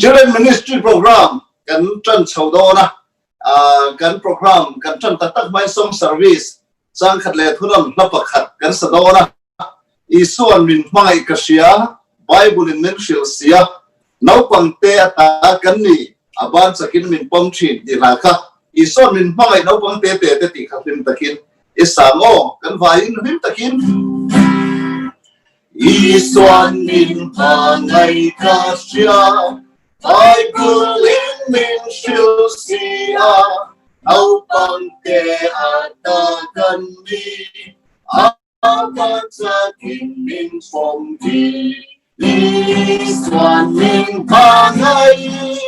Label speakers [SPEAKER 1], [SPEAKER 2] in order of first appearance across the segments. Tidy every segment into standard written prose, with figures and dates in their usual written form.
[SPEAKER 1] Children Ministry Program kan ṭan chho dawn a, kan program kan ṭan tak tak hmain song service changkhat leh thunawn hla pakhat kan sa dawn a. Isua'n min hmangaih ka hria, Bible-in min hrilh si a, naupang te ata kan ni, a ban chakin min pawm ṭhin tih hla kha Isua'n min hmangaih naupang te te te tih kha hlim takin i sa maw? Kan vaiin hlim takin. Isua'n min hmangaih ka hria, Bible-in min hrilh si a, naupang te ata kan ni, a ban chakin min pawm thin. Isua'n min hmangaih,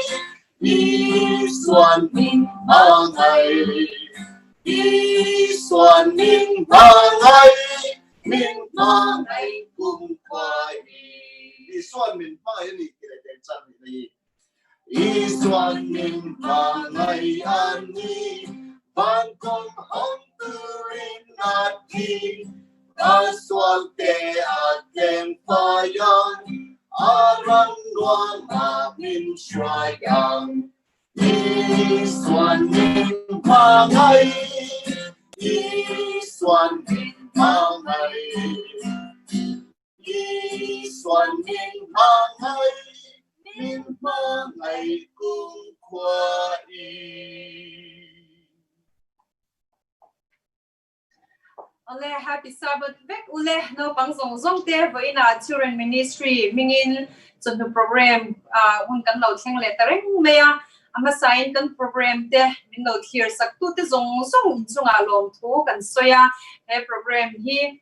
[SPEAKER 1] Isua'n min hmangaih, Isua'n min hmangaih, Min hmangaih kum khuai Isua'n min hmangaih a ni tih leh teng chan nih na hi. Isua'n min hmangaih a ni, van kawng hawng turin a thi, A sual te a tleng fai ang, a ram nuam ah min hruai ang. Isua'n min hmangaih, Isua'n min hmangaih, Isua'n min hmangaih, min hmangaih kumkhua in.
[SPEAKER 2] Awle, Happy Sabbath vek ule, naupang zawng zawng te vawiinah Children Ministry hmingin chawhnu program hun kan lo thleng leh ta reng mai a, a hmasain kan program te min lo thlir sak tute zawng zawng inchungah lawmthu kan sawi a, he program hi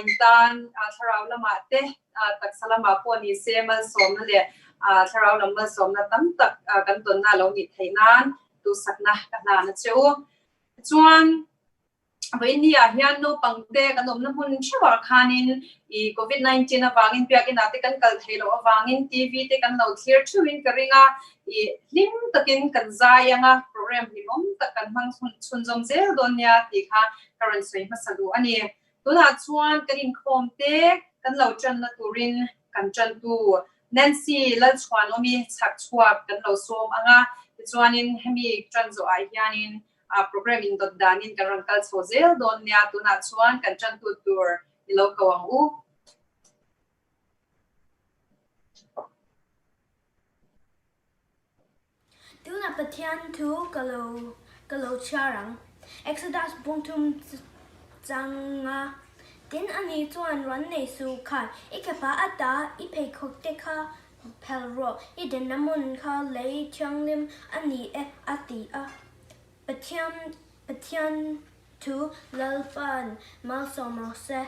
[SPEAKER 2] intan thlarau lamah te taksa lamah pawh ni se malsawmna leh thlarau lam malsawmna tam tak kan tawnna lo nih theih nan duhsakna ka hlan a che u. Chuan vawiin ah hian naupang te kan awmna hmun theuhah khanin ih covid 19 avangin biakinn ah te kan kal theih loh avangin TV te kan lo thlir theuhin ka ring a, ih hlim takin kan zai ang a, program hlimawm tak kan hmang chhunzawm zel dawn nia tih kha ka rawn sawi hmasa duh a ni. Tunah chuan kan inkhawm te kan lo tanna turin kan tantu Nancy Lalchhuanawmi chhak chhuak kan lo sawm ang a, tichuanin hemi tan zawhah hianin program indawt danin kan rawn kal chho zel dawn nia, tunah chuan kan tantu tur i lo ko ang u.
[SPEAKER 3] Tunah Pathian thu ka lo ka lo chhiar ang. Exodus bungthum changa tin ani chuan rawn nei suh khan i kepa ata i pheikhawk te kha phel rawh, i denna hmun kha lei thianghlim a ni e a ti a. Pathian Pathian thu Lalpa'n malsawm rawh se.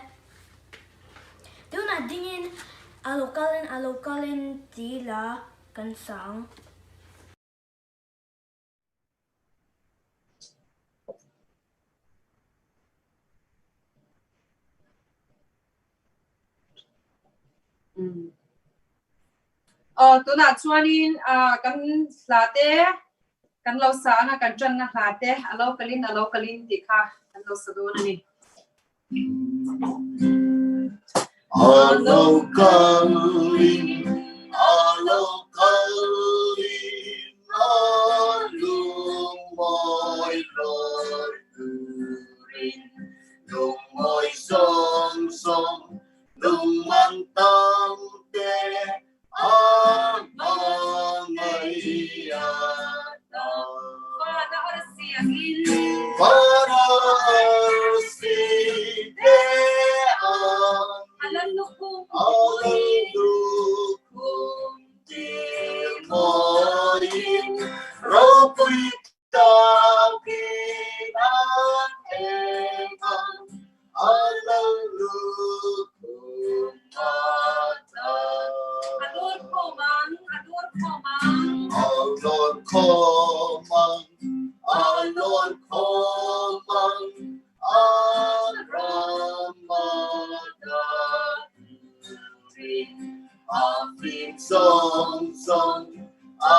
[SPEAKER 3] Tunah dingin a lo kalin a lo kalin ti la kan sang.
[SPEAKER 2] Aw tunah chuanin kan hla te kan lo sa anga kan tanna hla te a lo kalin a lo kalin tih kha kan lo sa dawn a ni.
[SPEAKER 1] A lo kalin a lo kalin a lungmawi rawt turin lungmawi zawng zawng Lungman tam te a hmangaih a ta.
[SPEAKER 2] Vana arsi angin.
[SPEAKER 1] Vana arsi te ang.
[SPEAKER 2] A lal lukhum
[SPEAKER 1] A lal lukhum tir mawiin ropui Takin an eng ang a lo lukhum a ta.
[SPEAKER 2] A dawr khawm ang, a dawr khawm ang.
[SPEAKER 1] A dawr khawm ang, a dawr khawm ang, a ram a ta turin a fim zawng zawng. A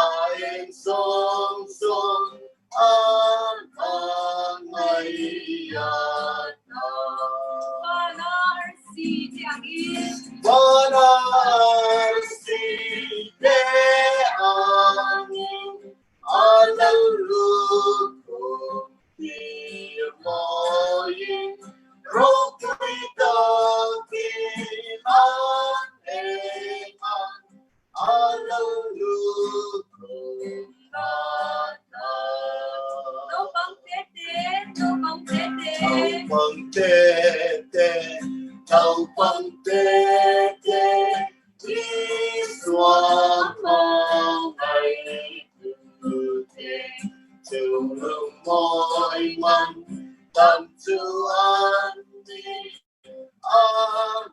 [SPEAKER 1] eng zawng zawng a hmangaih a ta.
[SPEAKER 2] Vana arsi te angin.
[SPEAKER 1] Vana arsi te angin. Naupang te te Isua hmangaihtu te Chung lungmawi man tam chu an ni a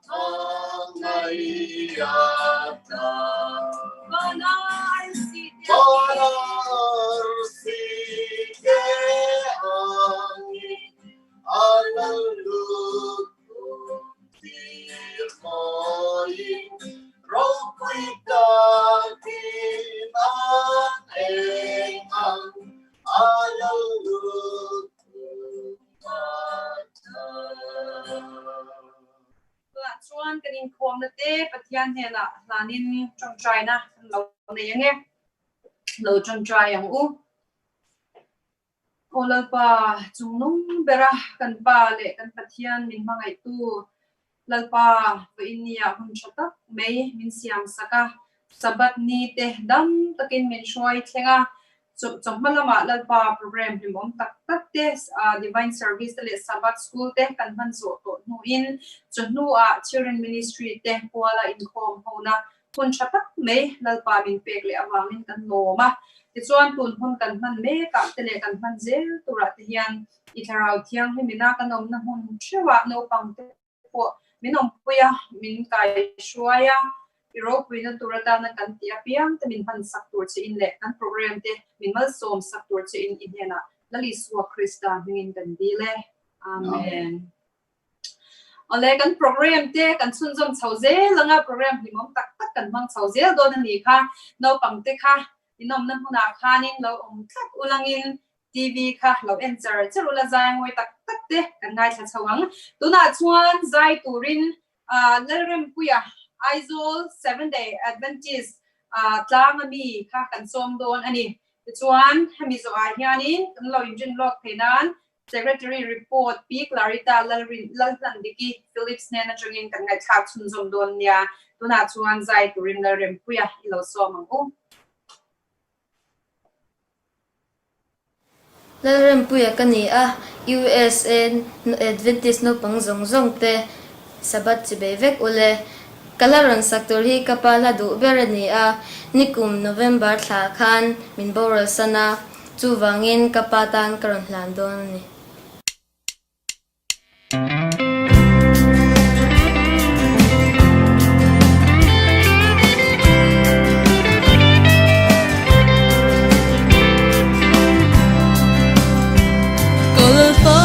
[SPEAKER 1] hmangaih a ta. Vanarsi te angin a lallut Tir mawiin ropui takin an eng ang a lo lut kum a tha.
[SPEAKER 2] Tunah chuan kan inkhawmna te Pathian hnenah hlanin tawngtaina kan lo nei ang e. Lo tawngtai ang u. Aw Lalpa, chungnung bera kan Pa leh kan Pathian min hmangaihtu Lalpa, vawiinniah hun tha tak mai min siam sak a, Sabbath ni te dam takin min hruai thleng a, chawhma lamah Lalpa program hlimawm tak tak te, Divine Service te leh Sabbath School te kan hman zawh tawh hnuin chawhnuah Children Ministry te kuala inkhawm hona Hun tha tak mai Lalpa min pek leh avangin kan lawm a, tichuan tun hun kan hman mekah te leh kan hman zel turah te hian i thlarau thianghlimina kan awmna hmun theuhah naupang te pawh min awmpui a, min kaihruai a, i ropuina tur atana kan tih apiang te min hman sak tur che in leh kan program te min malsawm sak tur che in i hnenah Lal Isua Krista hmingin kan dil e. Amen. Awle kan program te kan chhunzawm chho zel anga program hlimawm tak tak kan hmang chho zel dawn a ni kha. Naupang te kha inawmna hmunah khanin lo awm tlat ulangin TV kha lo en char char ula zai ngawi tak tak te kan ngaithla chho ang. Tunah chuan zai turin Lalrempuia Aizawl Seventh Day Adventist tlang ami kha kan sawm dawn a ni. Tichuan hemi zawhah hianin kan lo inrin lawk thei nan Secretary Report Pi Clarita Lalhlandiki Phillips hnen atangin kan ngaihthlak chhunzawm dawn nia. Tunah chuan zai turin Lalrempuia i lo sawm ang u.
[SPEAKER 4] Lalrempuia ka ni a, USA Adventist naupang zawng zawng te Sabbath chi bei vek ule. Ka la rawn sak tur hi ka pa hla duh ber a ni a, nikum November thla khan min boral san a, Chuvangin ka pa tan ka rawn hlan dawn a ni.
[SPEAKER 5] Ka Lalpa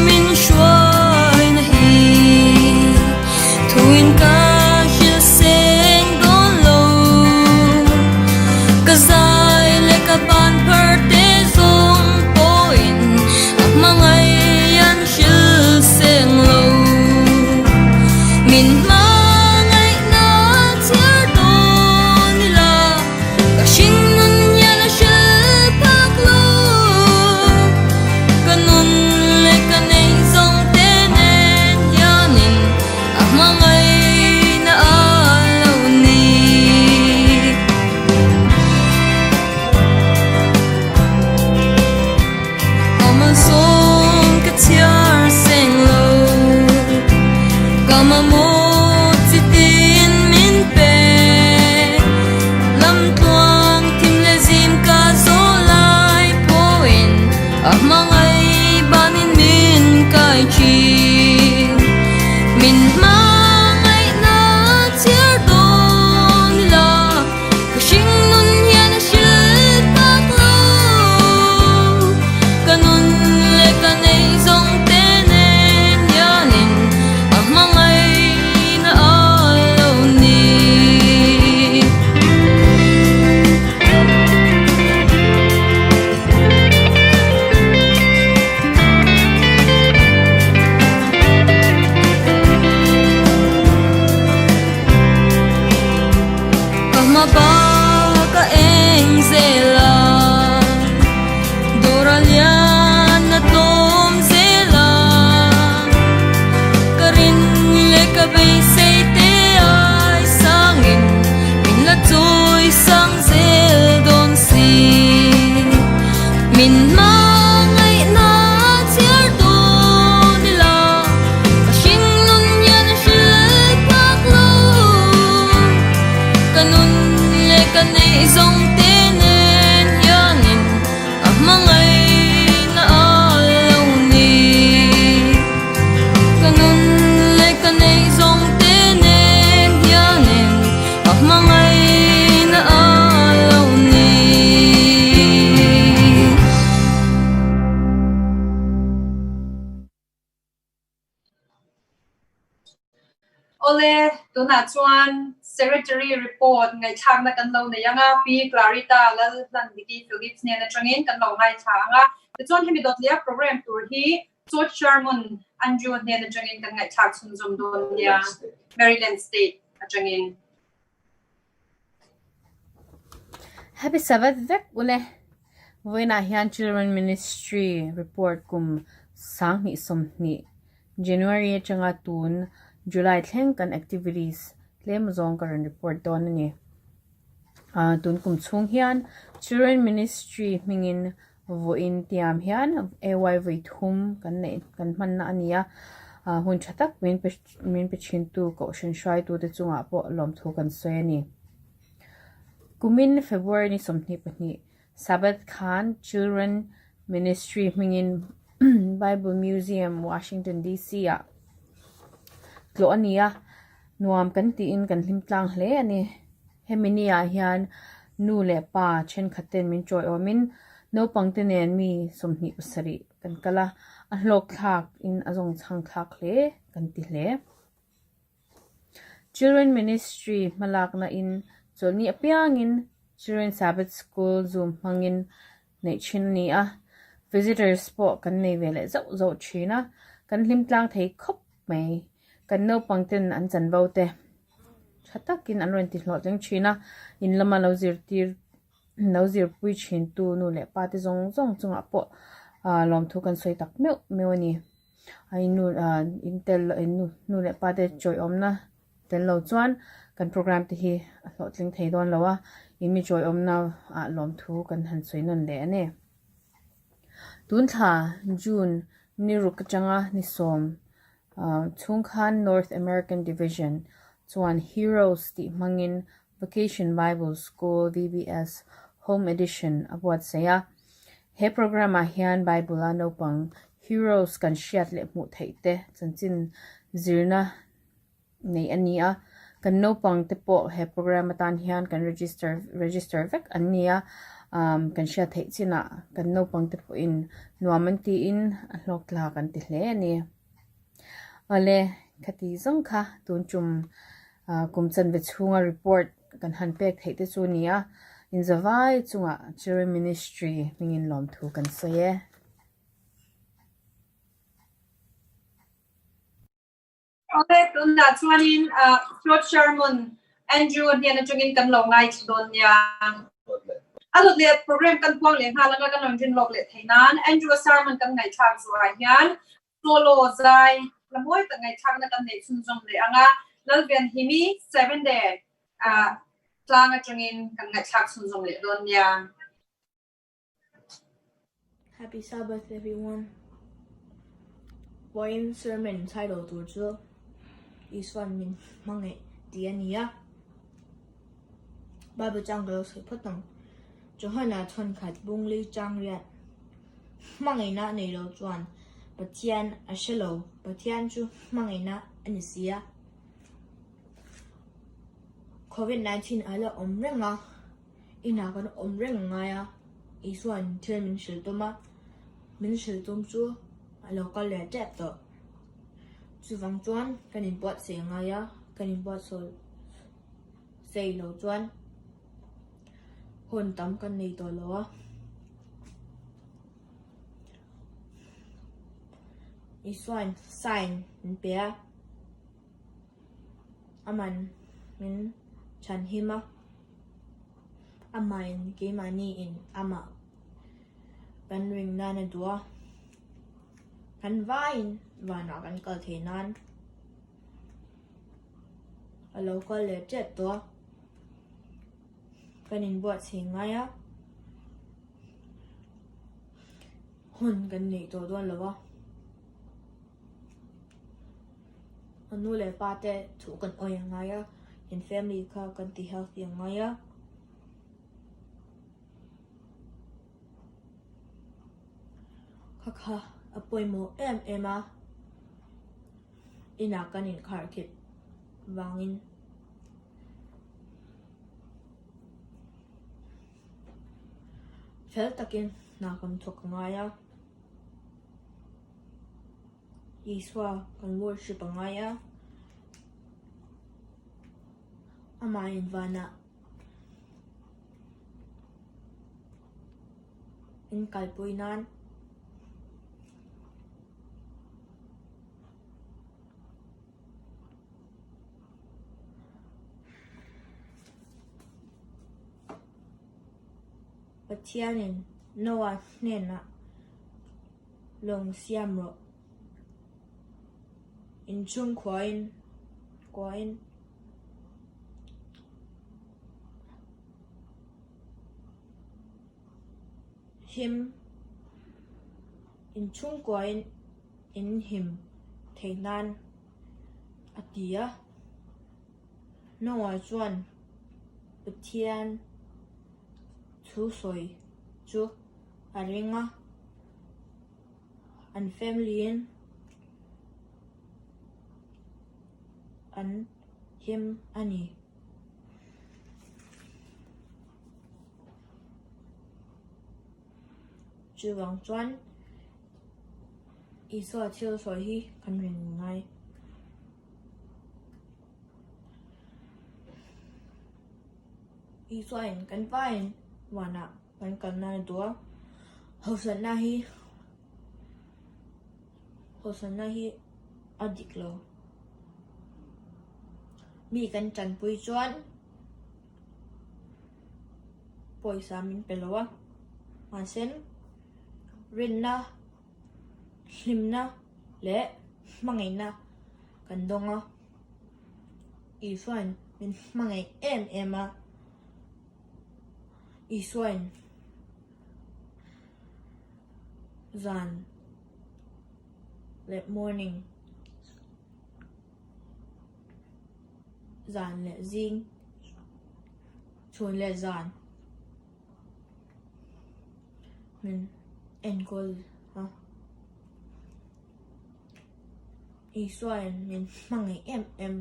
[SPEAKER 5] min hruaina hi thuin ka hrilh seng dawn lo. Ka zai leh ka ban phar te zawng pawhin a hmangaih an hrilh seng lo. Min hmangaihna chhiar dawn ila ka hring nun hian a hrilh phak lo. Ka nun leh ka neih zawng te nen hianin a hmangaih.
[SPEAKER 2] Awle, tunah chuan Secretary report ngaihthlakna kan lo nei ang a, Pi Clarita Lalhlandiki Phillips hnen atangin kan lo ngaithla ang a. Tichuan hemi dawtlia program tur hi George Sherman Andrew hnen atangin kan ngaihthlak chhunzawm dawn nia, Maryland State atangin.
[SPEAKER 6] Happy Sabbath vek ule. Vawiinah hian Children Ministry report kum 2020 January atanga tun July thleng kan activities tlem zawng ka rawn report dawn a ni. Tun kum chhung hian Children Ministry hmingin Vawiin tiam hian AY vawi thum kan neih kan hmanna a ni a, hun tha tak min pe min pe thintu kohhran hruaitute chungah pawh lawmthu kan sawi a ni. Kumin February ni 22 Sabbath khan Children Ministry hmingin Bible Museum Washington DC ah tlawh a ni a, nuam kan tiin kan hlim tlang hle a ni. Hemi ni ah hian nu leh pa thenkhat ten min tawiawmin naupang te nen mi 27 kan kal a, a hlawk thlak in a zawng chhang thlak hle kan ti hle. Children Ministry hmalakna in chawlhni apiangin Children Sabbath School Zoom hmangin neih thin a ni a, visitors pawh kan nei ve leh zauh zauh thin a, kan hlim tlang thei khawp mai. Kan naupang ten an chanvo te tha takin an rawn ti hlawhtling thin a, in lama lo zirtir lo zirpui thin tu nu leh pa te zawng zawng chungah pawh ah lawmthu kan sawi tak meuh meuh a ni. A in nu ah in tel in nu leh pa te chawiawmna tel lo chuan kan program te hi a hlawhtling thei dawn lo a, in mi chawiawmna ah lawmthu kan han sawi nawn leh a ni. Tun thla June ni ruk atanga ni sawm Chhung khan North American Division chuan Heroes tih hmangin Vacation Bible School, VBS, Home Edition a buatsaih a. He program-ah hian Bible-a naupang heroes kan hriat leh hmuh theih te chanchin zirna nei a ni a. Kan naupang te pawh he program atan hian kan register register vek an ni a. Kan hriat theih chinah kan naupang te pawhin nuam an tiin a hlawk tla kan ti hle a ni. Awle, khati zawng kha tun tum kum chanve chhunga report kan han pek theih te chu a ni a, inzavai chungah Children Ministry hmingin lawmthu kan sawi e.
[SPEAKER 2] Awle, tunah chuanin Claude Sherman Andrew hnen atangin kan lo ngaithla dawn nia. A dawt leh program kan puang leh nghal anga kan rawn rin lawk leh thei nan Andrew-a sermon kan ngaihthlak zuah hian solo zai la mawi tak ngaihthlakna kan neih chhunzawm leh anga Lalvenhimi Seven Day tlang atangin kan ngaihthlak chhunzawm leh dawn nia.
[SPEAKER 7] Happy Sabbath everyone. Vawiin sermon title tur chu Isuan min hmangaih tih a ni a. Bible chang ka lo sawi phawt ang. Johana chhuankhat bungli chang riat hmangaihna nei lo chuan Pathian a hre lo, Pathian chu hmangaihna a ni si a. Covid 19 a la awm reng a. Inah kan awm reng a ngai a, Isua'n thil min hrilh tum a, min hrilh tum chu a lo kal leh tep tawh. Chuvang chuan kan inbuatsaih a ngai a, kan inbuatsawi sei lo chuan hun tam kan nei tawh lo a. Isua'n sign min pe a, aman min chhanhim a. Amahin keimahniin amah kan ring nan a duh a, kan vaiin vanah kan kal thei nan a lo kal leh tep tawh a, kan inbuatsaih ngai a, hun kan neih tawh dawn lo a. A nu leh pa te thu kan awih a ngai a, in family kha kan ti healthy a ngai a. Kha kha a pawimawh em em a, inah kan inkharkhip vangin. Fel takin hna kan thawk a ngai a. Isua kan worship a ngai a. Amahin vanah in kalpui nan Pathianin Noah hnenah lawng siam rawh. Inchhung khuain kuain him inchhung kuain in him theih nan a ti a. Noah chuan Pathian thu sawi chu a ring a, an family in an him a ni. Chuvang chuan Isua thil sawi hi kan ring ngai. Isuain kan pain vanah kan kal nan a duh a, hausatna hi hausatna hi a dik lo. Mi kan tanpui chuan pawisa min pe lo a, mahse rinna hlimna leh hmangaihna kan dawng a. Isuain min hmangaih em em a, Isuain zan leh morning zan leh zing chhun leh zan min enkawl a. Isuain min hmangaih em em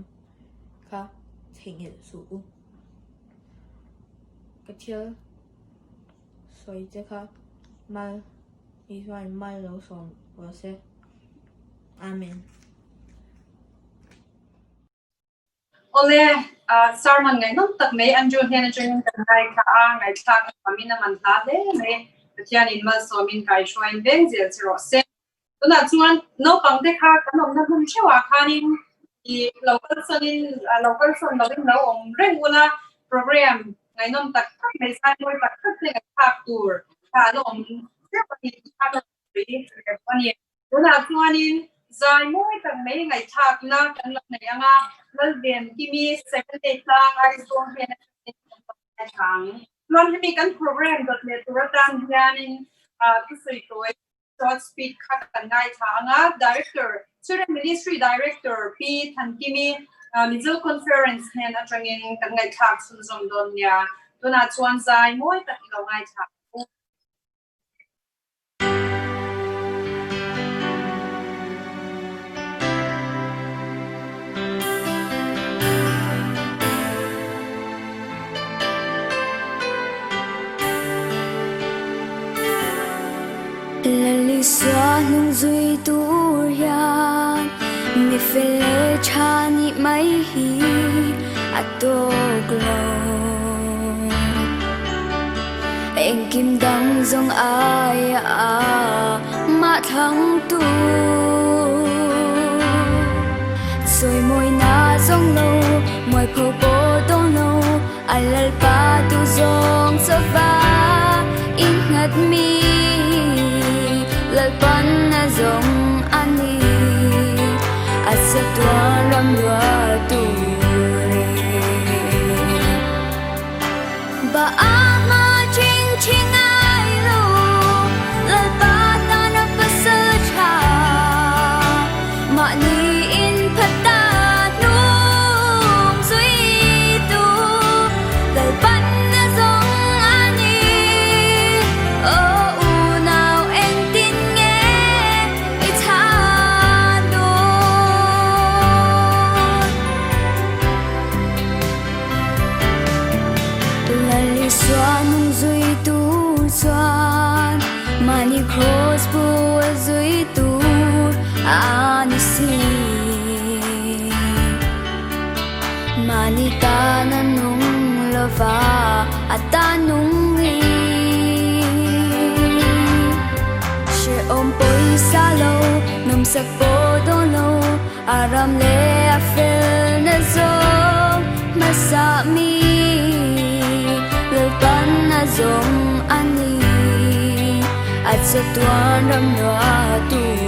[SPEAKER 7] kha theihnghilh suh u. Ka thil sawi che kha mal Isuain mal lo sawm rawh se. Amen.
[SPEAKER 2] Awle, sermon ngaihnawm tak mai Andrew hnen atangin kan ngaithla a, ngaihthlak a nuamin a man hla hle mai. Pathianin malsawmin kaihruaiin veng zel che rawh se. Tunah chuan naupang te kha kan awmna hmun theuhah khanin i lo kalsawn lo kalsawn lovin lo awm reng ula, program ngaihnawm tak tak mai zai mawi tak tak te ngaihthlak tur kha a la awm teuh a ni tih kha ka rawn sawi leh duh a ni. Tunah chuanin zai mawi tak mai ngaihthlakna kan lo nei ang a, Lalvemkimi Secondary tlang Aizawl hnen atangin kan lo ngaithla ang. Chuan hemi kan program dawt leh tur atan hianin thusawi tawi Short speech kha kan ngaithla ang a, Director, Children Ministry Director Pi Thankimi Mizo Conference hnen atangin kan ngaihthlak chhunzawm dawn nia. Tunah chuan zai mawi tak i lo ngaithla ang u.
[SPEAKER 5] Lalisua hnung zui tur hian mi fel leh tha nih mai hi a tawk lo. Engkim dang zawng aia a mah thlang tu. Sawimawina zawng lo, mualpho pawh dawn lo. A lalpa tu zawng chawva innghat mi lalpan a zawng a ni a chatuan ram rual turin. Ba ama ching ching ai lo lalpa tan a pasal tha mahni in phata hnung zui tu lalpan a zawng a ni aw unau engtin nge i chhan dawn. Lalisua nung zui tur chuan mahni cross pu a zui tur a ni si. Mahni tana nung lova a ta nung i. Hrehawm pawisa lo, nawmsak pawh dawn lo, a ram leh a felna zawng hmasa mi Lalpan a zawng a ni, a chatuan ram luah turin.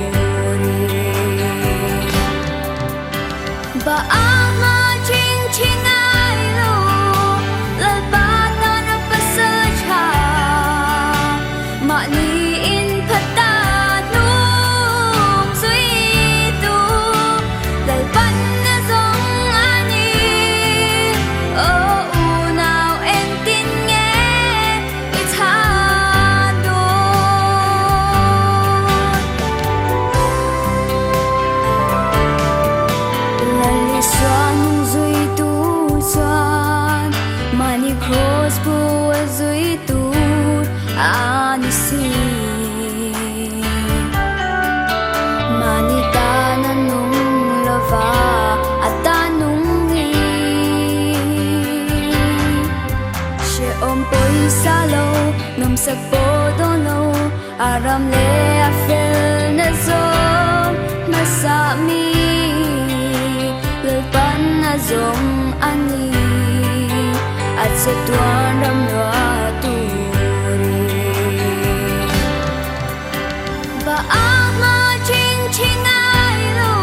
[SPEAKER 5] A ram leh a felna zawng hmasa mi Lalpan a zawng a ni, a chatuan ram luah turin. Ba a hma ching ching ai lo,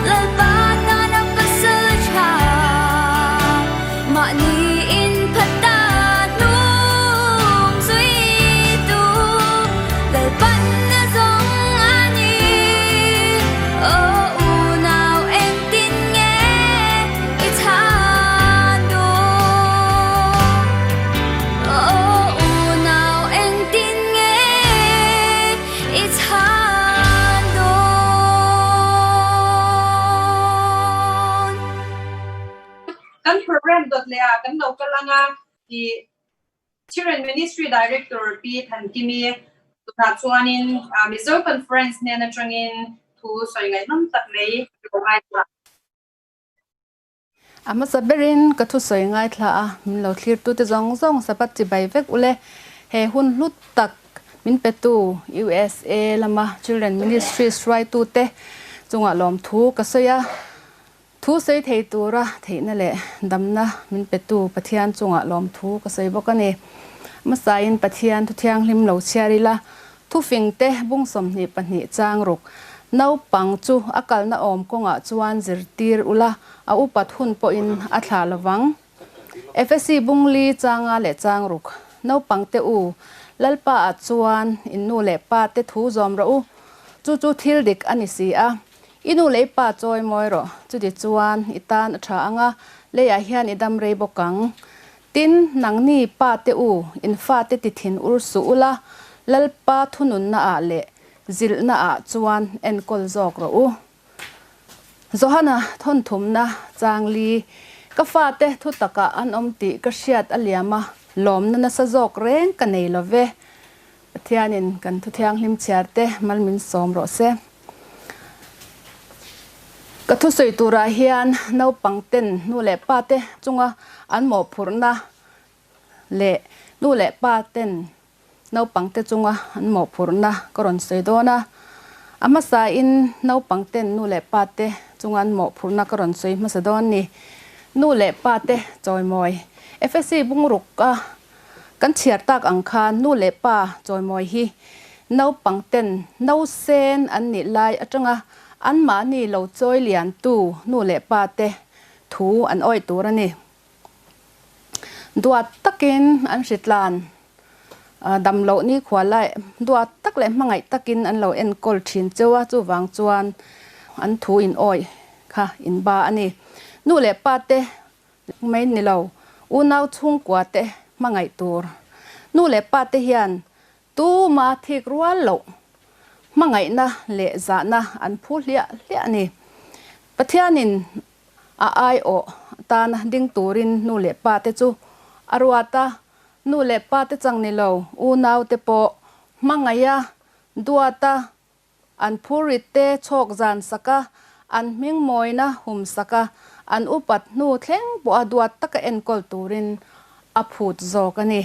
[SPEAKER 5] Lalpa tan a pasal tha, mahni in phat a hnung zui tu, Lalpan a zawng a ni. Aw unau engtin nge i chhan dawn? Aw unau engtin nge i chhan dawn?
[SPEAKER 2] Kan program dawt leh ah kan lo kal anga tih Children Ministry Director Pi Thankimi tunah chuanin Mizo Conference hnen atangin thu sawi ngaihnawm tak mai ka lo ngaithla.
[SPEAKER 8] A hmasa berin ka thusawi ngaithla a, min lo thlirtute zawng zawng Sabbath chibai vek ule. He hun hlu tak min petu USA lama Children Ministries hruaitute chungah lawmthu ka sawi a. Thu sawi thei tura theihna leh damna min petu Pathian chungah lawmthu ka sawi bawk a ni. Hmasain Pathian thu thianghlim lo chhiar ila, thufingte bung 22 chang ruk. Naupang chu a kalna awm kawngah chuan zirtir ula, a upat hun pawhin a thlah lovang. Efesi bung li changa leh chang ruk. Naupangte u, Lalpa ah chuan in nu leh pa te thu zawm rawh u. Chu chu thil dik a ni si a. I nu leh i pa chawi mawi rawh, chuti chuan i tan a tha ang a, leiah hian i dam rei bawk ang. Tin, nangni pa te u, in fate ti thin ur suh ula, Lalpa thununna ah leh zilhna ah chuan enkawl zawk rawh u. Johana thawnthumna chang li, Ka fate thu takah an awm tih ka hriat a liam a, lawmna nasa zawk reng ka nei lo ve. Pathianin kan thu thianghlim chhiar te mal min sawm rawh se. Ka thusawi turah hian naupang ten nu leh pa te chunga an mawhphurhna leh nu leh pa ten naupang te chunga an mawhphurhna ka rawn sawi dawn a. A hmasain naupang ten nu leh pa te chunga an mawhphurhna ka rawn sawi hmasa dawn ni. Nu leh pa te chawimawi Efesi bungruk a Kan chhiar tak ang khan nu leh pa chawimawi hi naupang ten nausen an nih lai atanga anmahni lo chawi liantu nu leh pa te thu an awih tur a ni. Duat takin an hritlan dam loh nikhua lai duat tak leh hmangaih takin an lo enkawl thin cheu a, chuvang chuan an thu in awih kha in ba a ni. Nu leh pa te Mai ni lo, unau chhungkua te hmangaih tur. Nu leh pa te hian tuma thik rual loh hmangaihna leh zahna an phu hliah hliah a ni. Pathianin a aiawh tana ding turin nu leh pa te chu a ruat a, nu leh pa te chang ni lo unau te pawh hmangaiha duat a, An phurrit te chhawk zan sak a, an hming mawina hum sak a, an upat hnu thleng pawha duat taka enkawl turin a phut zawk a ni.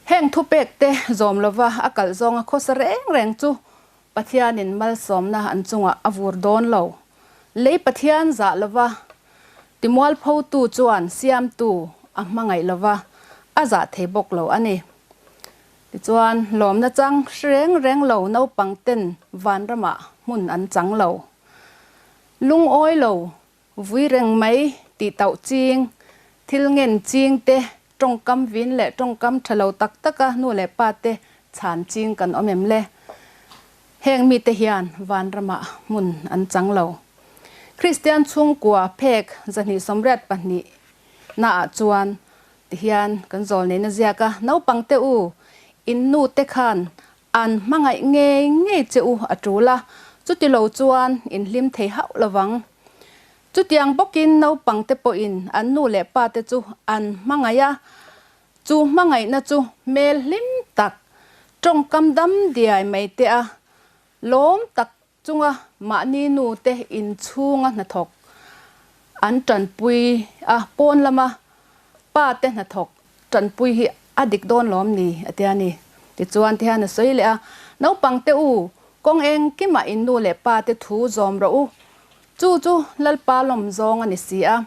[SPEAKER 8] Heng thupekte zawm lova a kalh zawnga khawsa reng reng chu Pathianin malsawmna an chungah a vur dawn lo. Lei Pathian zah lova timualphotu chuan siamtu a hmangaih lova a zah thei bawk lo a ni. Tichuan, lawmna chang hre reng reng lo naupangten vanramah hmun an chang lo. Lungawi lo Vui reng mai tih tauh ching, thil ngen ching te, tawngkam vin leh tawngkam tha lo tak taka nu leh pa te chhan ching kan awm em le? Heng mite hian vanramah hmun an chang lo. Kristian chhungkua phek 282 naah chuan tihian kan zawl neihna ziak a, Naupang te u, in nu te khan An hmangaih ngei ngei che u a tul a, chuti lo chuan in hlim thei hauh lovang. Chutiang bawkin naupangte pawhin an nu leh pate chu an hmangaih a, chu hmangaihna chu hmel hlim tak, tawngkam dam diai mai te a, lawm tak chunga mahni nute inchhunga hnathawk an tanpui a, pawn lama pate hnathawk tanpui hi a dik dawn lawm ni a tia ni. Tichuan tihian a sawi leh a, Naupangte u, kawng engkimah in nu leh pate thu zawm rawh u, chu chu Lalpa lawm zawng a ni si a.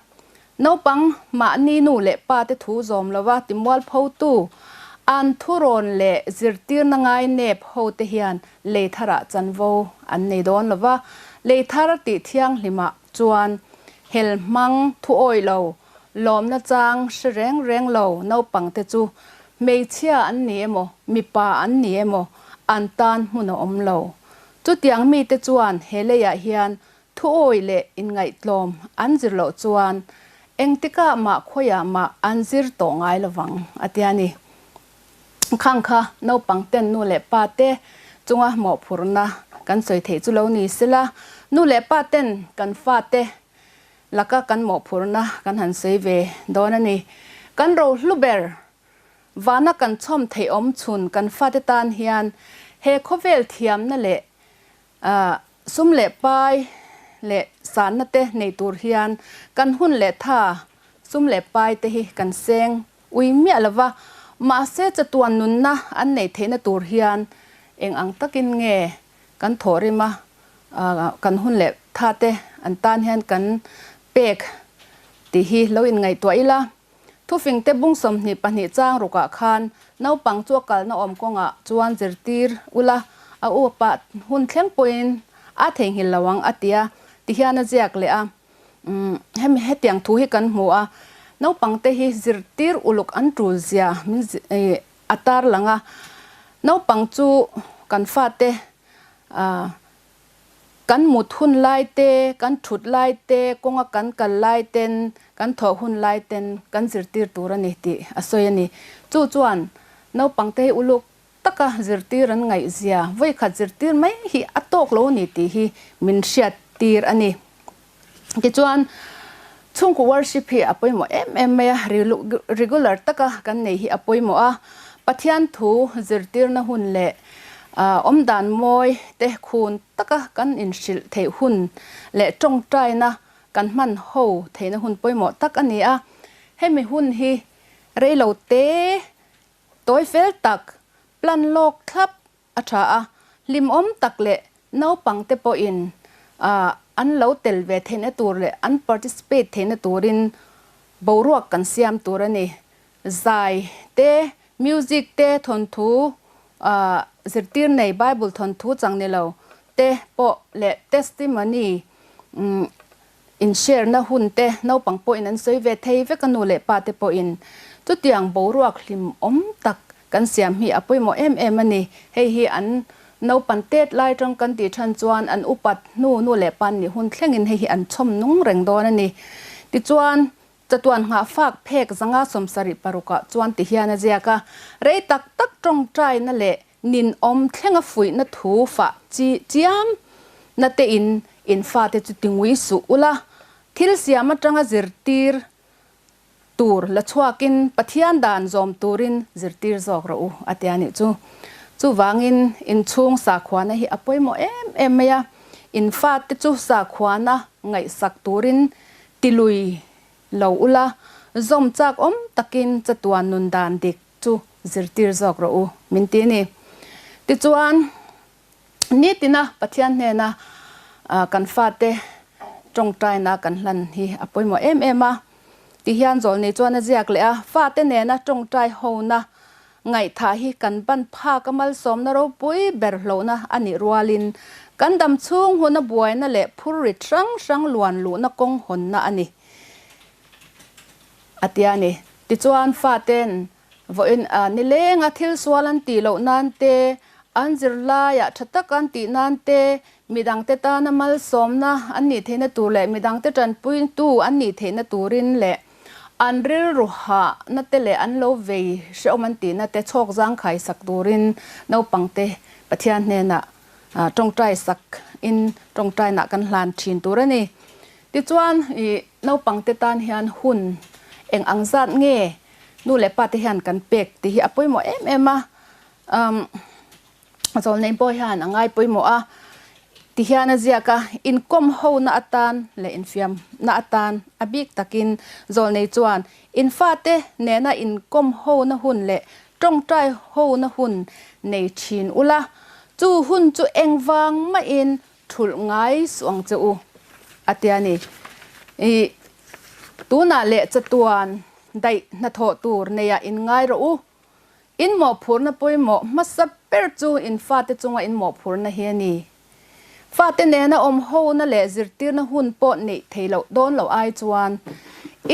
[SPEAKER 8] Naupang mahni nu leh pate thu zawm lova timualphotu, an thurawn leh zirtirna ngai nep hote hian lei tharah chanvo an nei dawn lova, lei thar tih thianghlimah chuan hel hmang thu awih lo, lawmna chang hre reng reng lo naupangte chu hmeichhia an ni emaw, mipa an ni emaw an tan hmun a awm lo. Chutiang mite chuan he leiah hian Thuawi leh inngaihtlawm an zir loh chuan engtikah mah khawiah mah an zir tawh ngai lovang, a ti a ni. Khang kha naupang ten nu leh pa te chunga mawhphurhna kan sawi theih chu lo ni sela, nu leh pa ten kan fate laka kan mawhphurhna kan han sawi ve dawn a ni. Kan rohlu ber vana kan chhawm theih awm chhun kan fate tan hian he khawvel thiamna leh Sum leh pai leh sanna te nei tur hian kan hun leh tha sum leh pai te hi kan seng ui miah lo va, mahse chatuan nunna an neih theihna tur hian eng ang takin nge kan thawhrim a, kan hun leh tha te an tan hian kan pek tih hi lo inngaihtuah ila. Thufingte bung 22 chang rukah khan naupang chu a kalna awm kawngah chuan zirtir ula, a upa hun thleng pawhin a theihnghilh lo ang a ti a, tihian a ziak leh a. Umm, hemi hetiang thu hi kan hmu a, naupangte hi zirtir uluk an tul zia min a tarlang a, naupang chu kan fate ah Kan mut hun lai te, kan thut lai te, kawnga kan kal lai ten, kan thawh hun lai ten kan zirtir tur a ni tih a sawi a ni. Chu chuan naupangte hi uluk taka zirtir an ngaihzia, vawikhat zirtir mai hi a tawk lo a ni tih hi min hriattir a ni. Tichuan, chhungkaw worship hi a pawimawh em em mai a, regular taka kan nei hi a pawimawh a. Pathian thu zirtirna hun leh awmdan mawi te khun taka kan inhrilh theih hun leh tawngtaina kan hman ho theihna hun pawimawh tak a ni a. Hemi hun hi reilo te, tawi fel tak, plan lawk thlap A tha a, hlimawm tak leh naupangte pawhin an lo tel ve theihna tur leh an participate theihna turin boruak kan siam tur a ni. Zai te, music te, thawnthu zirtir nei Bible thawnthu chang ni lo te pawh leh testimony In share na hun te naupang pawhin an sawi ve thei vek a nu leh pa te pawhin. Chutiang boruak hlim awm tak kan siam hi a pawimawh em em a ni. Hei hi an naupan tet lai tang kan tih than chuan an upat hnu nu leh pa nih hun thlengin hei hi an chhawm nung reng dawn a ni. Tichuan, chatuan nghahfak phek 176 ah chuan ti hian a ziak a, rei tak tak tawngtaina leh Ninawm thlenga fuihna thu fah chi chiam na te in in fate chu ti ngui suh ula, thil siam atanga zirtir tur la chhuakin Pathian dan zawm turin zirtir zawk rawh u a tia nih chu. Chuvangin inchhung sakhuana hi a pawimawh em em mai a, in fate chu sakhuana ngaihsak turin. Tilui lo ula, zawm chak awm takin chatuan nun dan dik chu zirtir zawk rawh u, min ti a ni. Tichuan, nitina Pathian hnena kan fate tawngtaina kan hlan hi a pawimawh em em a. Tihian zawlnei chuan a ziak leh a, fate nena tawngtai hona Ngaihthah hi kan ban phak a malsawmna ropui ber hlauhna a nih rualin kan dam chhung huna buaina leh phurrit hrang hrang luan luhna kawng hawnna a ni a tia ni. Tichuan faten vawiin nilenga thil sual an tih loh nan te, an zirlaiah tha tak an tih nan te, midangte tana malsawmna an nih theihna tur leh midangte tanpuitu an nih theihna turin leh An rilru hahna te leh an lo vei hrehawm an tihna te chhawk zangkhai sak turin naupangte Pathian hnenah tawngtai sak in tawngtainah kan hlan thin tur a ni. Tichuan i naupangte tan hian hun eng ang zat nge nu leh pa te hian kan pek tih hi a pawimawh em em a. Zawlnei pawh hian a ngai pawimawh a, ti hian a ziak a, inkawm hona atan leh infiamna atan a bik takin zawlnei chuan in fate nena inkawm hona hun leh tawngtai hona hun nei thin ula, chu hun chu engvang mahin thulh ngai suh ang che u, a ti a ni. Ih, tunah leh chatuan daih hnathawh tur neiah inngai rawh u, In mawhphurhna pawimawh hmasa ber chu in fate chunga in mawhphurhna hi a ni. Fate nena awm hona leh zirtirna hun pawh neih thei loh dawn loh ai chuan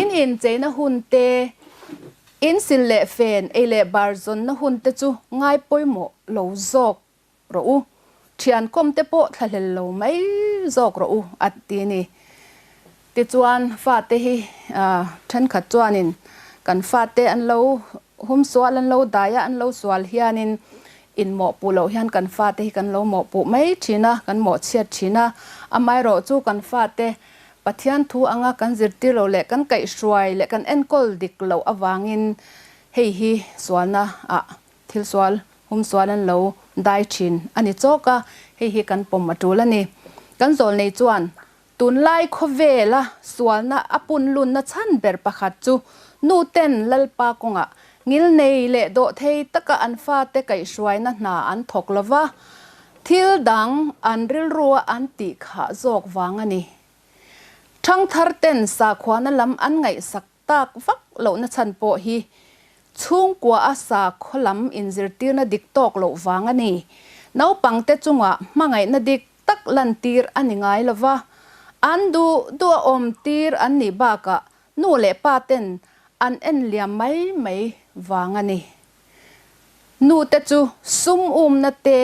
[SPEAKER 8] in incheina hun te, in sil leh fen, ei leh bar zawnna hun te chu ngai pawimawh lo zawk rawh u, thiankawm te pawh thlahlel lo mai zawk rawh u a ti a ni. Tichuan fate hi thenkhat chuanin kan fate an lo hum sual an lo dai a, an lo sual hianin inmawhpuh loh hian kan fate hi kan lo mawhpuh mai thin a, kan mawhchhiat thin a, amaherawh chu kan fate Pathian thu anga kan zirtir loh leh kan kaihhruai leh kan enkawl dik loh avangin hei hi sualna ah Thil sual, hum sual an lo dai thin a ni chawk a, hei hi kan pawm a tul a ni. Kan zawlnei chuan tunlai khawvela sualna a punlunna chhan ber pakhat chu nuten Lalpa kawngah ngilnei leh dawhthei taka an fate kaihhruaina hna an thawk lo va, thil dang an rilrua an tih khah zawk vang a ni. Thangtharten sakhuana lam an ngaihsak Tak vak lohna chhan pawh hi chhungkua a sakhaw lam inzirtirna dik tawk loh vang a ni. Naupangte chungah hmangaihna dik tak lantir a ni ngai lo va, an duh duh a awmtir an nih bakah nu leh pa ten an en liam mai mai vang a ni. Nute chu sum umna te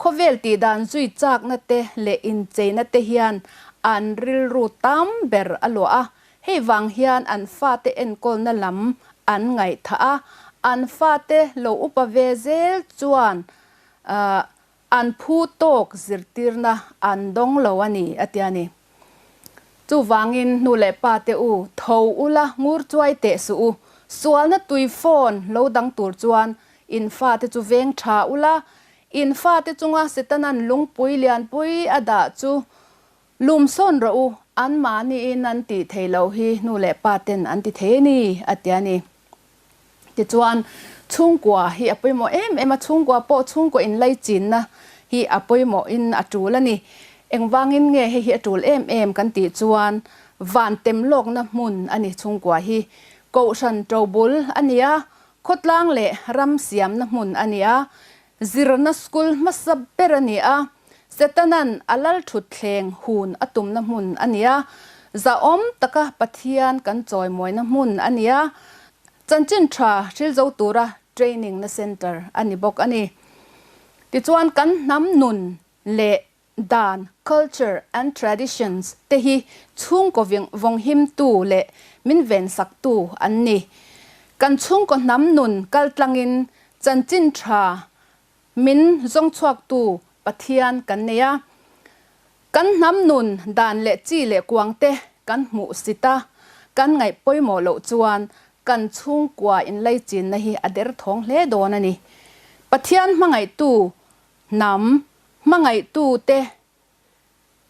[SPEAKER 8] Khawvel tihdan zui chakna te leh incheina te hian an rilru tam ber a luah a, hei vang hian an fate enkawlna lam an ngaihthah a, an fate lo upa ve zel chuan an phu tawk zirtirna an dawng lo a ni, a ti a ni. Chuvangin nu leh pa te u, tho ula ngur chuai teh suh u, sualna tui phone lo dang tur chuan in fate chu veng tha ula, in fate chunga Setanan lungpui lianpui a dah chu lum sawn rawh u, anmahniin an tih thei loh hi nu leh pa ten an ti thei a ni, a ti a ni. Tichuan, chhungkua hi a pawimawh em em a, chhungkua pawh chhungkaw inlaichinna hi a pawimawhin a tul a ni. Engvangin nge hei hi a tul em em kan tih chuan van tem lawkna hmun a ni chhungkua hi. Kohhran tobul a ni a, khawtlang leh ram siamna hmun a ni a, zirna school hmasa ber a ni a, Setanan a lal thutthleng hun a tumna hmun a ni a, zahawm taka Pathian kan chawimawina hmun a ni a, chanchin tha hril zo tura training na centre a ni bawk a ni. Tichuan kan hnam nun leh dan, culture and traditions, te hi chhungkaw vawnghimtu leh min vensaktu an ni. Kan chhungkaw hnam nun kaltlangin chanchin tha Min zawng chhuaktu Pathian kan nei a, kan hnam nun dan leh chi leh kuang te kan hmuh sit a, kan ngaih pawimawh loh chuan kan chhungkua inlaichinna hi a derthawng hle dawn a ni. Pathian hmangaihtu hnam hmangaihtu te.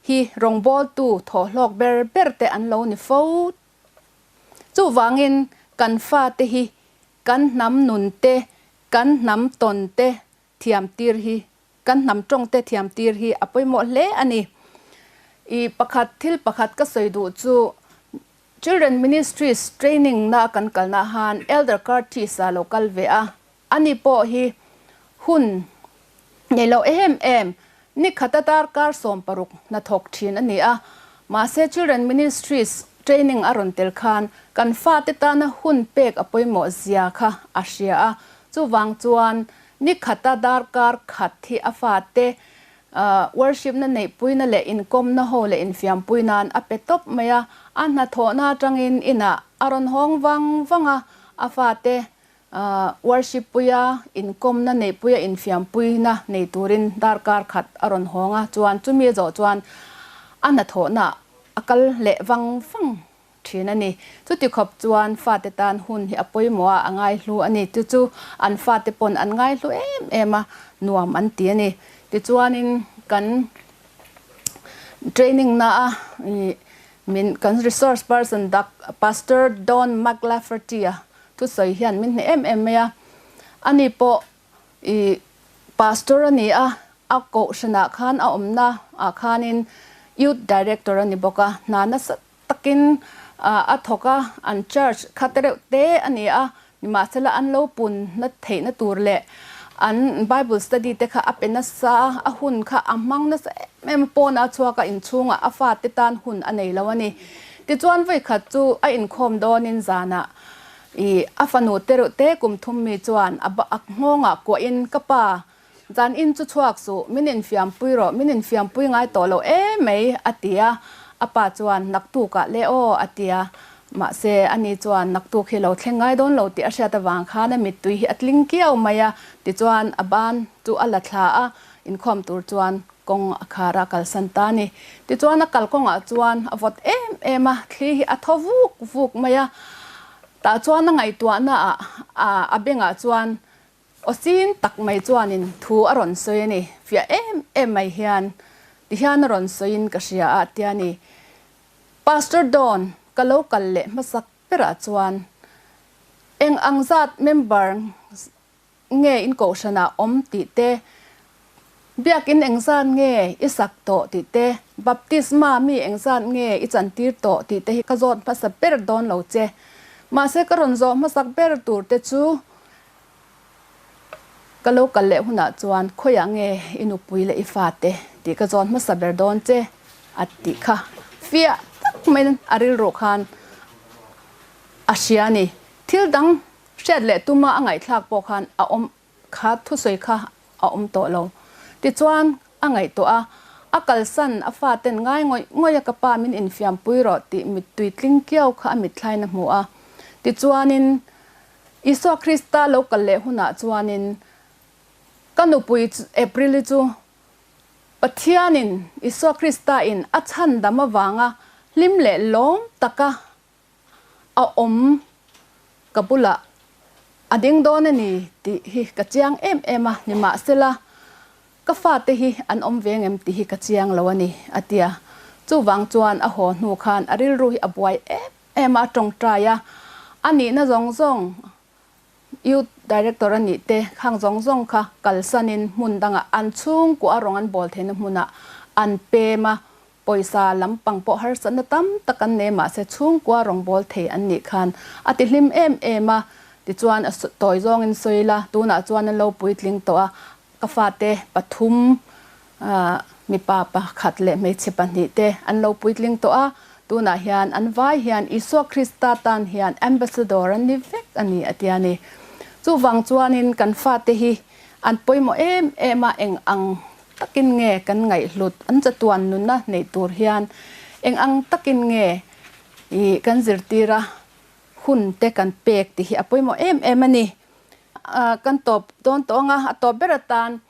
[SPEAKER 8] hi rawngbawltu thawhhlawk ber ber te an lo ni fo. Chuvangin kan fate hi kan hnam nun te, kan hnam tawn te thiam tir hi, kan hnam tawng te thiam tir hi a pawimawh hle a ni. I pakhat thil pakhat ka sawi duh chu Children Ministries training na kan kalna han Elder Curtis a lo kal ve a, ani pawh hi hun nei lo em em ni khata darkar 16 hnathawk thin a ni a, mahse Children Ministries training a rawn tel khan kan fate tana hun pek a pawimawh zia kha a hria a, chuvang chuan ni khata darkar khat hi a fate Worship na neihpuina leh inkawmna ho leh infiampui nan a pe tawp mai a, a hnathawhna atangin inah a rawn hawng vang vang a, a fate worship puia inkawmna neihpuia infiampuina nei turin darkar khat a rawn hawng a, chuan chumi a zawh chuan a hnathawhna a kal leh vang vang thin a ni. Chuti khawp chuan fate tan hun hi a pawimawh a, a ngaihlu a ni. Chu chu an fate pawn an ngaihlu em em a, nuam an ti a ni. Tichuanin kan training na a min kan resource person dak Pastor Don McLafferty a thusawi hian min hneh em em mai a. Ani pawh i Pastor a ni a, a kohhranah khan a awmna ah khanin Youth Director a ni bawk a, hna nasa takin a thawk a, an church kha te reuh te a ni a, nimahsela an lo pun na theihna tur leh an Bible study te kha a pe nasa a, a hun kha a hmang nasa em em a, pawnah a chhuak a, inchhungah a fate tan hun a nei lo a ni. Tichuan vawikhat chu a inkhawm dawnin zanah i a fanu te reuh te kum thum mi chuan a nghawngah kuahin ka pa Zan in chu chhuak suh, min infiampui rawh, min infiampui ngai tawh lo em mai, a ti a. A pa chuan, Naktukah le aw, a ti a. Mahse, ani chuan naktuk hi lo thleng ngai dawn lo tih a hriat avang khan a mittui hi a tling kiau mai a. Tichuan, a ban chu a la thla a, inkhawm tur chuan kawng a khar a kalsan ta a ni. Tichuan, a kalkawngah chuan a vawt em em a, thli hi a thaw vuk vuk mai a. Tah chuan a ngaihtuahnaah a bengah chuan Aw sin tak mai chuanin thu a rawn sawi a ni, fiah em em mai hian tihian a rawn sawiin ka hria a tia ni. Pastor Dawn ka lo kal leh hmasak berah chuan eng ang zat member nge in kohhranah awm tih te, biakin eng zat nge i sak tawh tih te, baptisma mi eng zat nge i chantir tawh tih te hi ka zawt hmasa ber dawn lo che. Mahse ka rawn zawh hmasak ber tur te chu Ka lo kal leh hunah chuan khawiah nge i nupui leh i fate tih ka zawn hmasa ber dawn che a tih kha fiah tak maiin a rilru khan a hria a ni. Thil dang hriat leh tuma a ngaihthlak pawh khan a awm kha thusawi kha a awm tawh lo. Tichuan a ngaihtuah a, a kalsan a faten ngai ngawih ngawih a ka pa min infiampui rawh tih mittui tling kiau kha a mitthlain a hmu a. Tichuanin Isua Krista lo kal leh hunah chuanin ka nupui April-i chu Pathianin Isua Krista-in a chhandam avanga hlim leh lawm taka a awm ka bulah a ding dawn a ni tih hi ka chiang em em a, nimahsela ka fate hi an awm ve ngem tih hi ka chiang lo a ni, a ti a. Chuvang chuan a haw hnu khan a rilru hi a buai em em a tawngtai a, a nihna zawng zawng Youth Director a nih te khang zawng zawng kha kalsanin hmun dangah an chhungkua a rawng an bawl theihna hmunah an pem a, pawisa lampang pawh harsatna tam tak an nei mahse chhungkua rawng bawl thei an nih khan a ti hlim em em a, tichuan a tawi zawngin sawi la, tunah chuan an lo puitling tawh a, ka fate pathum Mipa pakhat leh hmeichhe pahnihte an lo puitling tawh a, tunah hian an vai hian Isua Krista tan hian ambassador an ni vek a ni a ti a ni. Chuvang chuanin kan fate hi an pawimawh em em a, eng ang takin nge kan ngaihhlut an chatuan nunna neih tur hian eng ang takin nge i kan zirtir a, hun te kan pek tih hi a pawimawh em em a ni. Kan tawp dawn tawh ang a, a tawp ber atan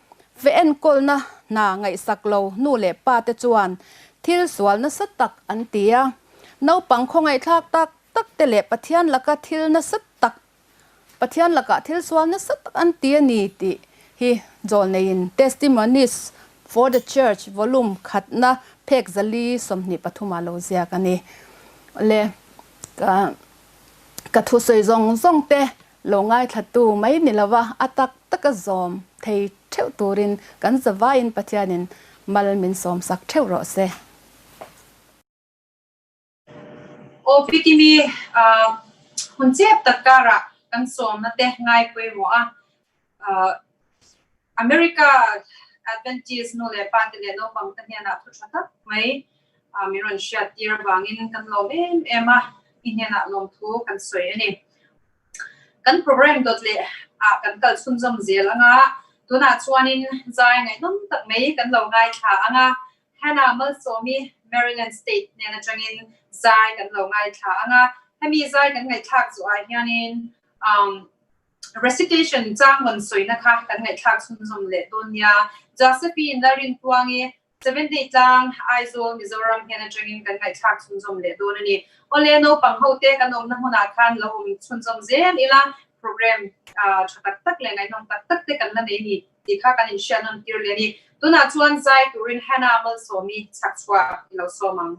[SPEAKER 8] Ve enkawlna hna ngaihsak lo nu leh pa te chuan thil sual nasa tak an ti a. Naupang khawngaihthlak tak tak te leh Pathian laka thil nasa tak Pathian lakah thil sual nasa tak an ti a ni tih hi Zawlneiin Testimonies for the Church Volume khatna. Phek 4 23 ah lo ziak a ni. Le ka ka thusawi zawng zawng te lo ngaithlatu mai ni lova a tak taka zawm thei theuh turin kan zavaiin Pathianin mal min sawmsak theuh rawh se.
[SPEAKER 2] Aw Pikimi, hun chep tak karah kan sawmna te ngai pawimawh a, America Adventist nu leh pa te leh naupang te hnenah thu tha tak mai min rawn hriat tir avangin kan lawm em em a, i hnenah lawmthu kan sawi a ni. Kan program dawt leh ah kan kal chhunzawm zel anga, tunah chuanin zai ngaihnawm tak mai kan lo ngaithla anga, Hannah Malsawmi Maryland State hnen atangin zai kan lo ngaithla anga, hemi zai kan ngaihthlak zawhah hianin um recitation chang rawn sawina kha kan ngaihthlak chhunzawm leh dawn nia. Josephine Lalrinpuangi Seventh Day Tlang, Aizawl, Mizoram hian atangin kan ngaihthlak chhunzawm leh dawn a ni. Awle, naupang ho te kan awmna hmunah khan lo awm chhunzawm zel ila, program tha tak tak leh ngaihnawm tak tak te kan la nei ni tih kha kan inhriat nawn tir leh a ni. Tunah chuan zai turin Hannah Malsawmi chhak chhuak i lo sawm ang.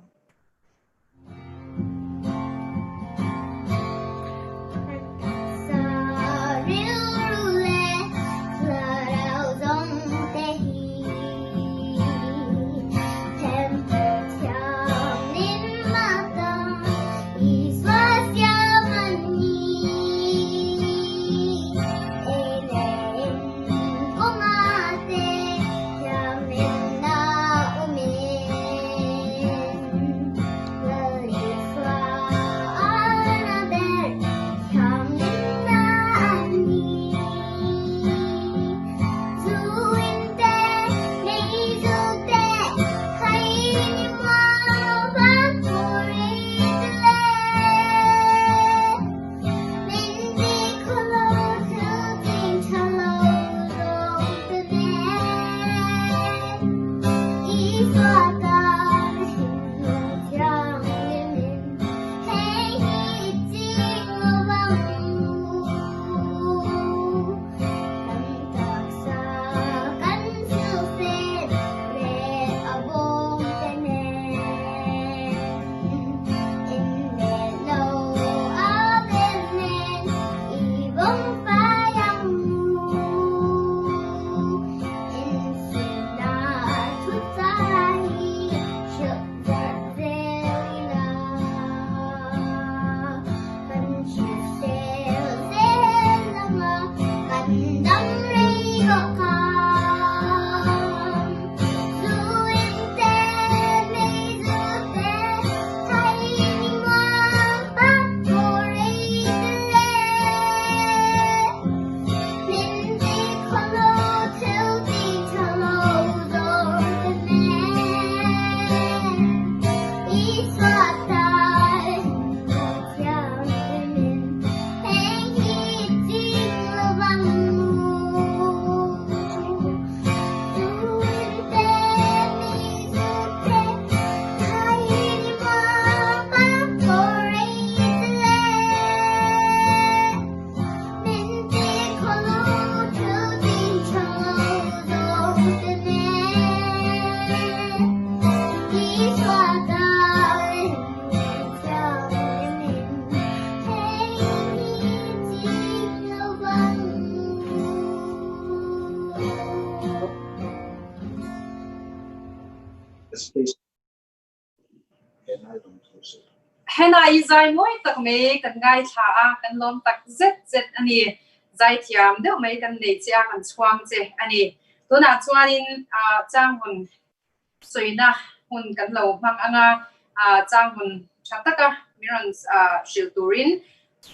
[SPEAKER 2] Hena i zai mawi tak mai kan ngaithla a, kan lawm tak zet zet a ni. Zaithiam deuh mai kan nei che a, kan chhuang che a ni. Tunah chuanin Changhun sawina hun kan lo hmang ang a, Changhun tha taka min rawn hrilh turin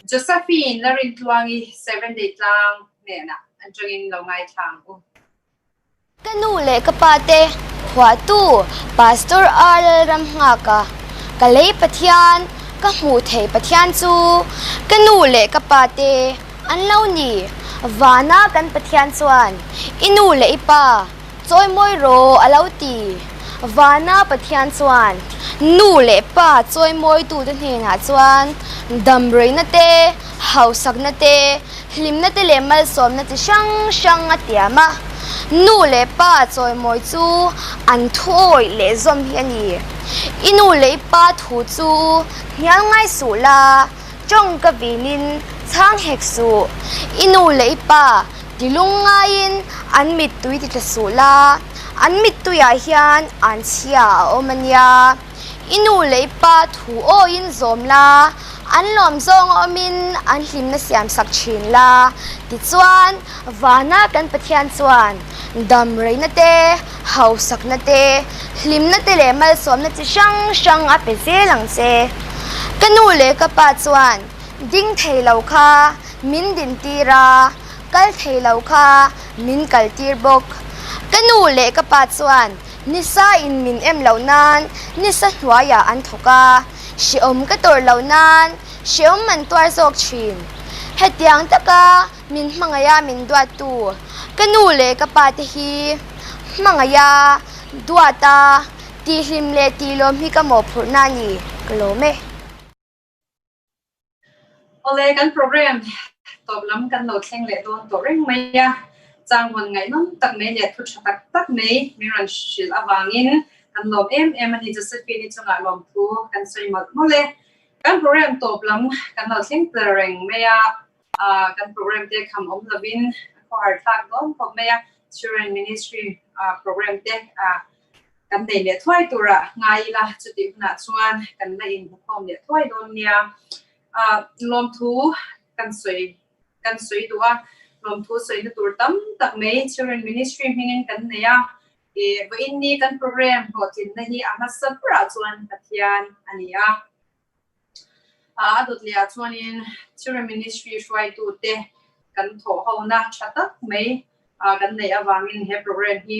[SPEAKER 2] Josephine Larintluangi Sevenday Tlang hnenah atangin lo ngaithla ang u.
[SPEAKER 5] Ka nu leh ka pa te phuahtu Pastor R Lalramnghaka, ka lei Pathian, ka hmuh theih Pathian chu ka nu leh ka pa te an lo ni. Vana kan Pathian chuan i nu leh i pa chawimawi rawh a lo ti. Vana Pathian chuan nu leh pa chawimawitute hnenah chuan damreina te, hausakna te, Hlimna te leh malsawmna chi hrang hrang a tiam a. Nu leh pa chawimawi chu an thu awih leh zawm hi a ni. I nu leh i pa thu chu hnial ngai suh la, tawng ka vinin chhang hek suh. I nu leh i pa ti lung ngaiin an mittui ti tla suh la, an mittuiah hian an chhia a awm a nia. I nu leh i pa thu awiin zawm la, an lawm zawng a awmin an hlimna siam sak thin la. Tichuan, vana kan Pathian chuan dam reina te, hausakna te, hlimna te leh malsawmna chi hrang hrang a pe zel ang che. Ka nu leh ka pa chuan ding thei lo kha min dintir a, kal thei lo kha min kaltir bawk. Ka nu leh ka pa chuan Nisa in min em loh nan nisa hnuaiah an thawk a, hrehawm ka tawrh loh nan hrehawm an tuar zawk thin. Hetiang taka min hmangaiha min duattu ka nu leh ka pa te hi hmangaiha duata tihhlim leh tihlawm hi ka mawhphurhna a ni, ka lawm e.
[SPEAKER 2] Awle, kan program tawp lam kan lo thleng leh dawn tawh reng mai a, changvawn ngaihnawm tak mai leh thu tha tak tak mai min rawn hrilh avangin kan lawm em em a ni. Josephine-i chungah lawmthu kan sawi mawlh mawlh e. Kan program tawp lam kan lo thleng ta reng mai a, kan program te kham awm lovin a khawhar thlak dawn khawp mai a, Children Ministry program te Kan nei leh thuai turah ngai ila, chutih hunah chuan kan la inhmukhawm leh thuai dawn nia. Lawmthu kan sawi kan sawi duh a, lawmthu sawina tur tam tak mai Children Ministry hmingin kan nei a. Vawiin ni kan program hlawhtlinna hi a hmasa berah chuan Pathian a ni a. A dawt leh ah chuanin Children Ministry hruaitute kan thawh hona tha tak mai kan neih avangin he program hi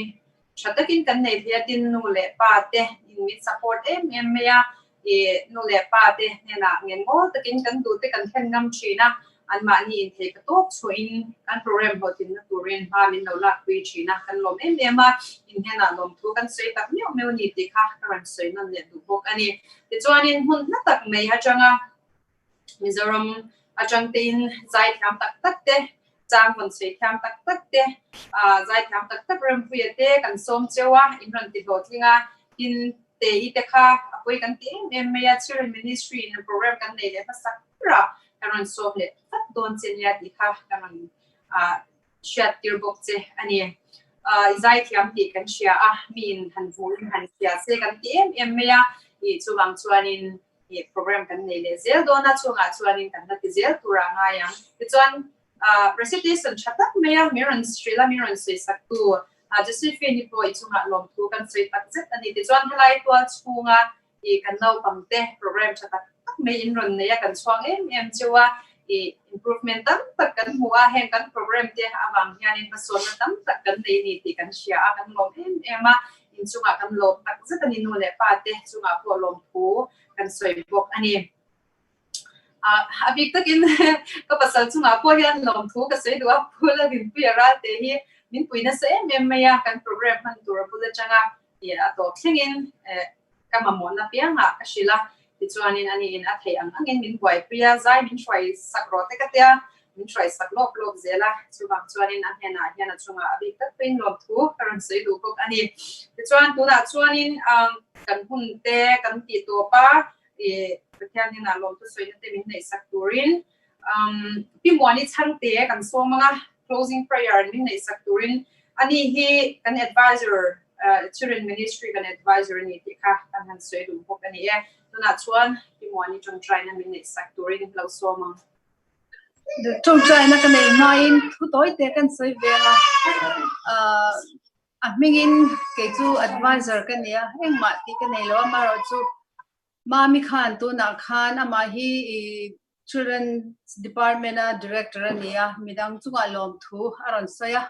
[SPEAKER 2] tha takin kan nei thei a, tin nu leh pa te in min support em em mai a, ih nu leh pa te hnenah ngen mawl takin kan duh te kan thlen ngam thin a, anmahni inthei ka tawp chhuahin kan program hlawhtlinna turin hma min lo lakpui thin a, kan lawm em em a, in hnenah lawmthu kan sawi tak meuh meuh a ni tih kha ka rawn sawi nawn leh duh bawk a ni. Tichuanin hmun hla tak mai atanga Mizoram atang tein zaithiam tak tak te, chang rawn sawi thiam tak tak te, zaithiam tak tak Rempuia te kan sawm cheu a, in rawn ti hlawhtling a, tin Tei te kha a pawi kan ti em em mai a, Children Ministry in program kan nei leh hmasak ber a, kan rawn sawm leh vat dawn che nia tih kha ka rawn hriat tir bawk che a ni. I zaithiam tih kan hria a, miin han hmuhin han hria se kan ti em em mai a, ih chuvang chuanin ih program kan nei leh zel dawn a, chungah chuanin kan la ti zel tur a ngai ang. Tichuan recitation tha tak mai a, min rawn hrilh a, min rawn sawi sak tu Josephine-i pawh i chungah lawmthu kan sawi tak zet a ni. Tichuan helai tual chhunga ih kan naupangte program tha tak tak mai in rawn nei a, kan chhuang em em cheu a, ih improvement tam tak kan hmu a, heng kan program te avang hianin hmasawnna tam tak kan nei a ni tih kan hria a, kan lawm em em a, in chungah kan lawm tak zet a ni, nu leh pa te chungah pawh lawmthu kan sawi bawk a ni. A bik takin ka pasal chungah pawh hian lawmthu ka sawi duh a, Pu Lalrinpuia Ralte hi min pui nasa em em mai a, kan program hman tur a bul atanga a tawp thlengin ka mamawhna piangah ka hrilh a, tichuanin aniin a theih ang angin min buaipui a, zai min hruai sak rawh te ka tia, min hruai sak lawp lawp zel a, chuvang chuanin a hnenah hian a chungah a bik tak pawhin lawmthu ka rawn sawi duh bawk a ni. Tichuan tunah chuanin kan hun te kan tih tawp a, I Pathian hnenah lawmthu sawina te min neih sak turin Pi Muani Chhangte kan sawm ang a, closing prayer min neih sak turin ani hi kan advisor Children Ministry kan advisor a ni tih kha kan han sawi duh bawk a ni e. Tunah chuan Pi Muani tawngtaina min neih sak turin lo sawm ang.
[SPEAKER 8] Tawngtaina ka nei hmain thu tawi te kan sawi vel a. A hmingin kei chu advisor ka ni a, engmah tih ka nei lo a, amaherawhchu Mami khan tunah khan amah hi i Children's Department a Director a ni a, midang chungah lawmthu a rawn sawi a,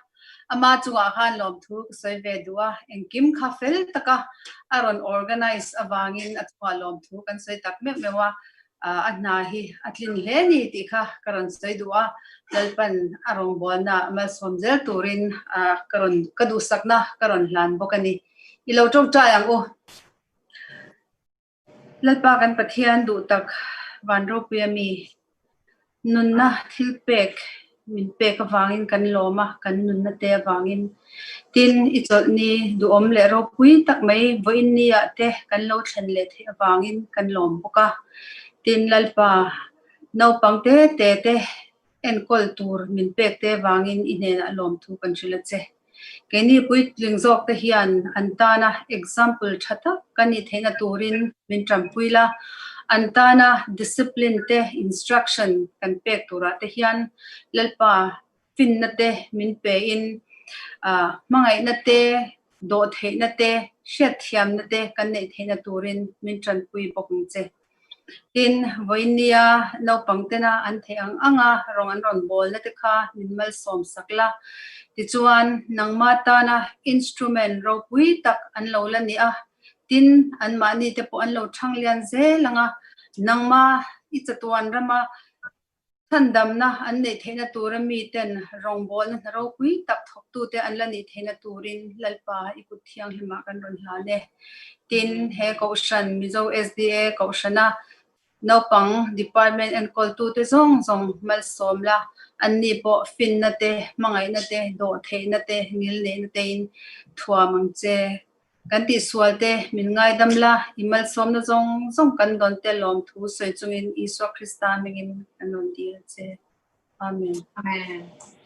[SPEAKER 8] ama chungah khan lawmthu ka sawi ve duh a, engkim kha fel taka a rawn organize avangin a chungah lawmthu kan sawi tak meuh meuh a, a hna hi a tlin hle ni tih kha ka rawn sawi duh a, Lalpan a rawngbawlna malsawm zel turin ka rawn ka duhsakna ka rawn hlan bawk a ni. I lo tawngtai ang u. Lalpa kan Pathian duh tak van ropui a mi nunna thil pek.
[SPEAKER 9] min pek avangin kan lawm a, kan nunna te avangin. Tin, i chawlhni duhawm leh ropui tak mai vawiin ni ah te kan lo thlen leh theih avangin kan lawm bawk a. Tin, Lalpa naupang te te te enkawl tur min pek te avangin i hnenah lawmthu kan hrilh a che. Keini puitling zawk te hian an tana example tha tak kan nih theihna turin min tanpui la, an tana discipline te instruction kan pek turah te hian Lalpa finna te min pein hmangaihna te, dawhtheihna te, hriatthiamna te kan neih theihna turin min tanpui bawk ang che. Tin, vawinia naupang tena an theih ang anga rawng an rawn bawlna te kha min malsawm sak la. Tichuan, nangma tana instrument ropui tak an lo la ni a, tin, anmahni te pawh an lo thang lian zel ang a, nangma i chatuan rama Chhandamna an neih theihna tura miten rawngbawlna hna ropui tak thawktute an la nih theihna turin Lalpa i kut thianghlimah kan rawn hlan e. Tin, he Kohhran, Mizo SDA Kohhrana naupang department enkawltute zawng zawng malsawm la, anni pawh finna te, hmangaihna te, dawhtheihna te, ngilneihna tein thuam ang che. Kan tihsual te min ngaidam la, i malsawmna zawng zawng kan dawn te lawmthu sawi chungin Isua Krista hmingin kan rawn dil a che. Amen.
[SPEAKER 2] Amen.